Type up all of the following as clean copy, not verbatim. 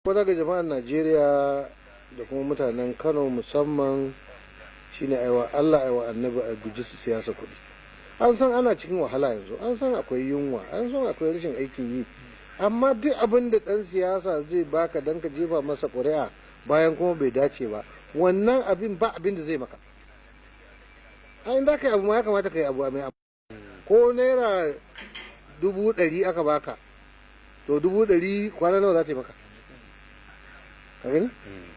Ko daga jama'ar Najeriya da kuma mutanen Kano musamman shine aiwa Allah aiwa Annabi a guji su siyasa kuɗi. An san ana cikin wahala yanzu, an san akwai yunwa, an san akwai rashin aikin yi. Amma duk abin da ɗan siyasa zai baka don ka jefa masa ƙuri'a bayan kuma bai dace ba, wannan abin ba abin da zai maka. A in za ka yi abu ma ya kamata ka yi abu mai ko ₦100,000 aka baka, to 100,000 kwana nawa za ta yi maka? Ka gani?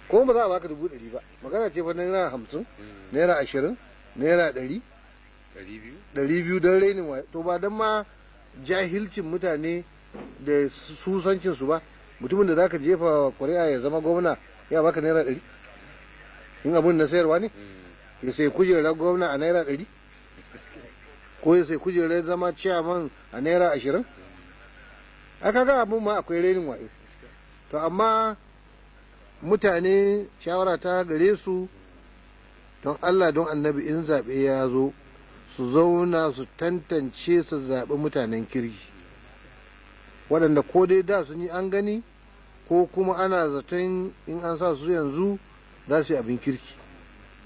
Ko ba za a baka 100,000 ba, magana ce fa ₦50, ₦20, ₦100, 200 don rainin wayo. To ba don ma jahilcin mutane da susancin su ba, mutumin da zaka jefa ƙuri'a ya zama gwamna ya baka ₦100? In abun na sayarwa ne, ya sai kujerar gwamna a ₦100, ko ya sai kujerar zama ciyaman a ₦20? Aka ga abun ma akwai rainin wayo. To amma mutane, shawara ta gare su, don Allah don Annabi, in zaɓe ya zo su zauna su tantance, su zaɓi mutanen kirki, waɗanda ko dai da sun yi an gani, ko kuma ana zaton in an sa su yanzu za su yi abin kirki,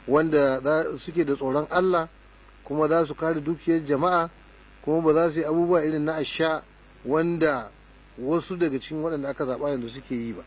wanda suke da tsoron Allah kuma za su kare dukiyar jama'a, kuma ba za su yi abubuwa irin na asha wanda wasu daga cikin waɗanda aka zaɓa yanzu suke yi ba.